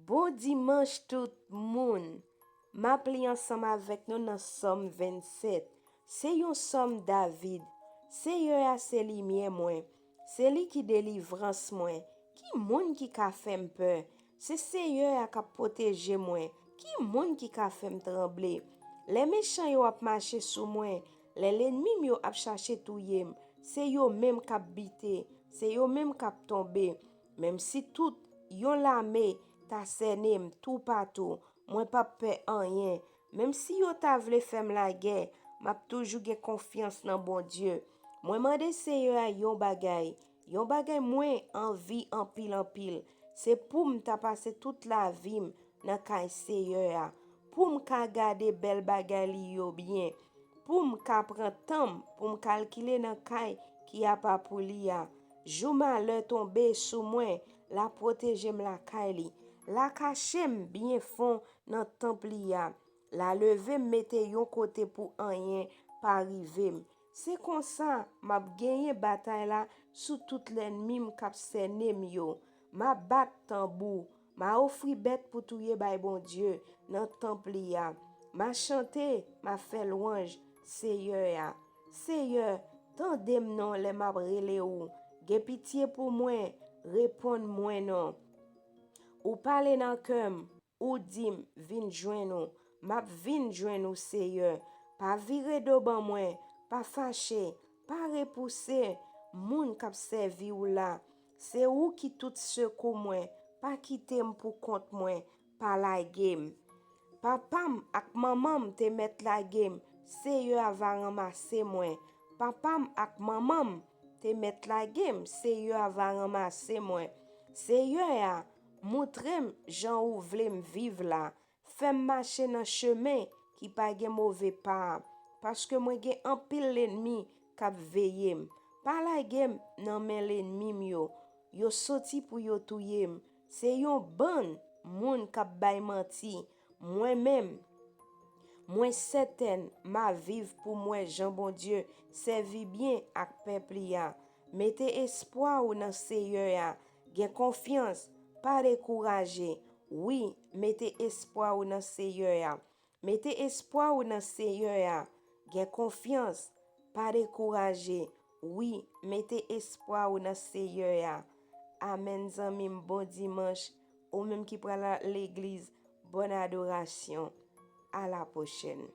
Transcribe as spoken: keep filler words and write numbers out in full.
Bon dimanch tout moun! M ap li ansanm avèk nou nan Sòm vennsèt. Se yon sòm David. Seyè a se limyè mwen. Se li ki delivrans mwen. Ki moun ki ka fè m pè? Se Seyè a k ap pwoteje mwen. Ki moun ki ka fè m tranble? Lè mechan yo ap mache sou mwen, lè lènmi m yo ap chache touye m, se yo menm k ap bite, se yo menm k ap tonbe. Menm si tout yon lame ta sènen m toupatou, mwen p ap pè anyen. Menm si yo ta vle fè m lagè, m ap toujou gen konfyans nan Bondye. Mwen mande Seyè a yon bagay, yon bagay mwen anvi anpil anpil. Se pou m ta pase tout lavi m nan kay Seyè a, pou m ka gade bèl bagay li yo byen, pou m ka pran tan m pou m kalkile nan kay ki apa pou li a. Jou malè tonbe sou mwen, l a pwoteje m lakay li, l a kache m byen fon nan tanp li a, l a leve m mete yon kote pou anyen pa rive m. Se konsa m ap genyen batay la sou tout lènmi m k ap sènen m yo. M a bat tanbou, m a ofri bèt pou touye bay Bondye nan tanp li a. M a chante, m a fè lwanj Seyè a. Seyè, tande m non lè m ap rele ou. Gen pitye pou mwen, reponn mwen non. Ou pale nan kè m, ou di m, vin jwenn ou. M ap vin jwenn ou, Seyè. Pa vire do ban mwen, pa fache, pa repouse moun k ap sèvi w la. Se ou ki tout sekou mwen, pa kite m pou kont mwen, pa lage m. Papa m ak manman m te mèt lage m, Seyè a va ranmase mwen. Papa m ak manman m te mèt lage m, Seyè a va ranmase mwen. Seyè a, moutre m jan ou vle m viv la. Fè m mache nan chemen ki pa gen move pa a, paske mwen gen anpil lènmi k ap veye m. Pa lage m nan men lènmi m yo. Yo soti pou yo touye m. Se yon bann moun k ap bay manti. Mwen menm, mwen sètèn m a viv pou m wè jan Bondye sèvi byen ak pèp li a. Mete espwa w nan Seyè a. Gen konfyans, pa dekouraje. Wi, mete espwa w nan Seyè a. Mete espwa w nan Seyè a. Gen konfyans, pa dekouraje. Wi, mete espwa w nan Seyè a. Amèn, zanmi m, bon dimanch. Ou menm ki pral legliz, bòn adorasyon. A la pwochèn.